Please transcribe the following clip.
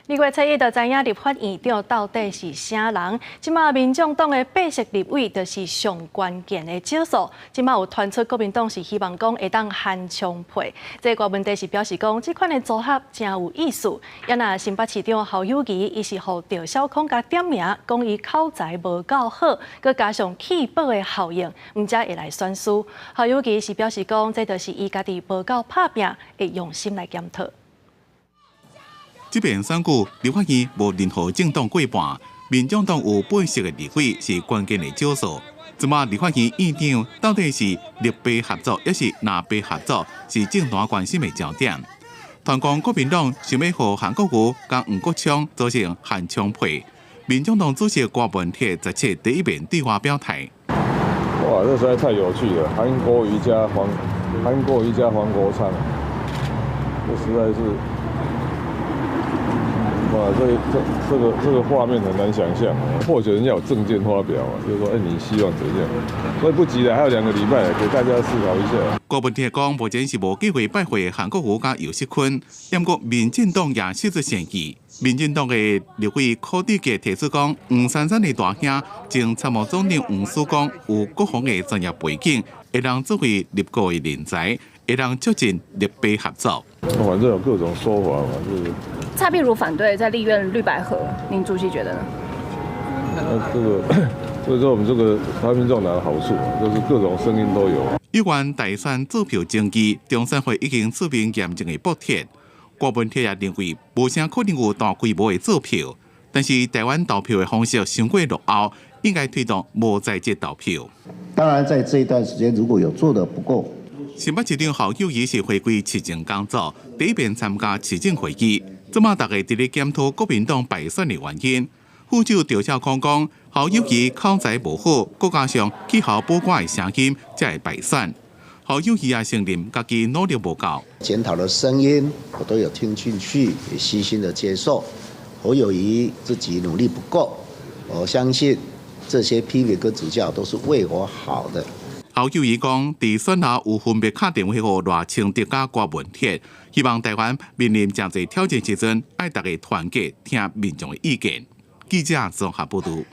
2月初一就知影立法院長到底是啥人。這馬民眾黨的八席立委就是上關鍵的少數。這馬有傳出國民黨是希望講會當韓長配。這個問題是表示講這款的組合誠有意思。也若新北市長侯友宜，伊是予趙小康共點名，講伊口才無夠好，閣加上氣爆的效應，毋才會來選輸。侯友宜是表示講，這就是伊家己無夠拍拚，會用心來檢討。這遍選舉，立法院無任何政黨過半，民眾黨有八席的立委是關鍵的少數。這馬立法院院長到底是綠白合作，抑是藍白合作，是政壇關心的焦點。傳講國民黨想欲予韓國瑜佮黃國昌組成韓長配，民眾黨主席郭文鐵17第一面對外表態。哇，這實在太有趣了！韓國瑜加黃國昌，這實在是。哇，這個畫面很難想象。或許人家有政見發表啊，就是說，你希望怎樣？所以不急的，還有2個禮拜，給大家思考一下。郭文鐵講，目前是無機會拜會韓國瑜佮游錫堃，不過民進黨也釋出善意。民進黨的立委柯志杰提出講，黃珊珊的大兄前參謀總長黃思光有國防的專業背景，會當作為內閣的人才，會當促進綠白合作。反正有各種說法嘛，就是。蔡壁如反對在立院綠白合，您主席覺得呢？那這個，所以說我們這個台民眾黨的好處，就是各種聲音都有。有關大選做票爭議，中選會已經出面嚴正的駁斥。郭文鐵也認為，無啥可能有大規模的做票，但是台灣投票的方式傷過落後，應該推動無在籍投票。當然，在這一段時間，如果有做得不夠，新北市長侯友宜是回歸市政工作，第一遍參加市政會議。這馬大家佇咧檢討國民黨敗選的原因。副手趙少康講，侯友宜口才無好，閣加上氣候保寡的聲音，才會敗選。侯友宜也承認家己努力無夠。檢討的聲音我都有聽進去，也虛心的接受。侯友宜自己努力不夠，我相信這些批評跟指教都是為我好的。侯友宜講，佇選後有分別敲電話予賴清德佮郭文鐵，希望台灣面臨誠濟挑戰時陣，愛大家團結，聽民眾的意見。記者綜合報導。